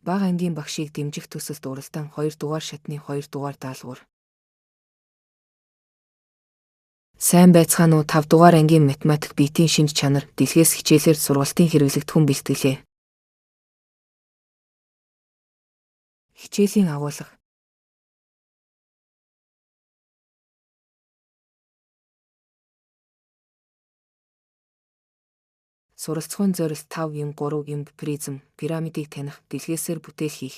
Бага ангийн багшийг дэмжих төсөлд уралдаан 2 дугаар шатны 2 дугаар даалгавар. Сайн байцгаана уу, 5 дугаар ангийн математик биетийн шинж чанар дэлгээс хичээлээр сургалтын хэрэглэгдэхүүн бэлтгэлээ. Хичээлийн агуулга. Суралцахын зорилт 5 юм 3 юм призм, пирамидыг таних, дэлгээсээр бүтээл хийх.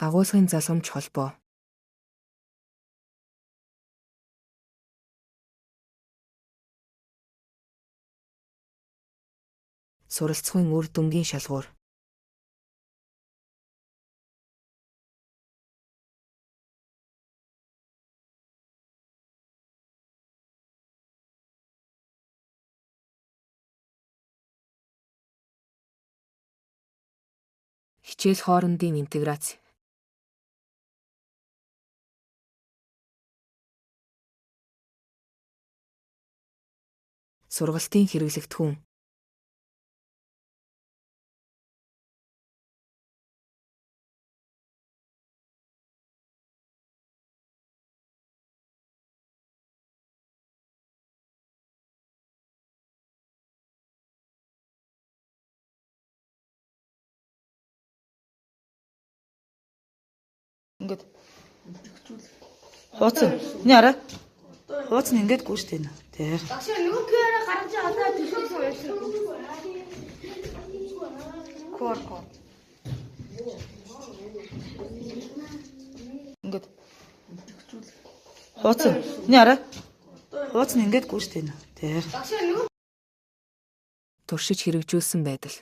Агуулгын залгамж холбоо. Суралцахын үр дүнгийн шалгуур. Хичээл хоорондын интеграц. Сургалтын хэрэглэгдэхүүн. Ингээд хууц. Миний араа. Хууц нь ингээд гүйж тэнэ. Тэр. Багш нөгөө QR гаргаж одоо төлөөсөн уншина. QR код. Ингээд хууц. Миний араа. Хууц нь ингээд гүйж тэнэ. Тэр. Багш нөгөө Туршиж хэрэгжүүлсэн байдал.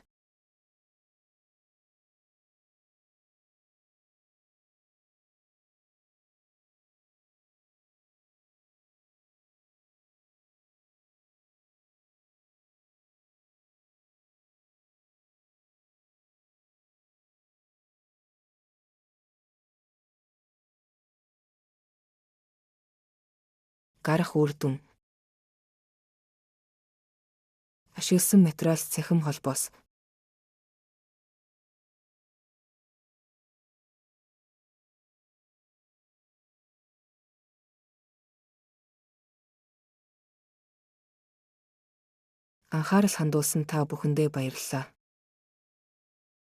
Гарах үр дүн. Ашигласан материал цахим холбоос. Анхаарал хандуулсан та бүхэндээ баярлалаа.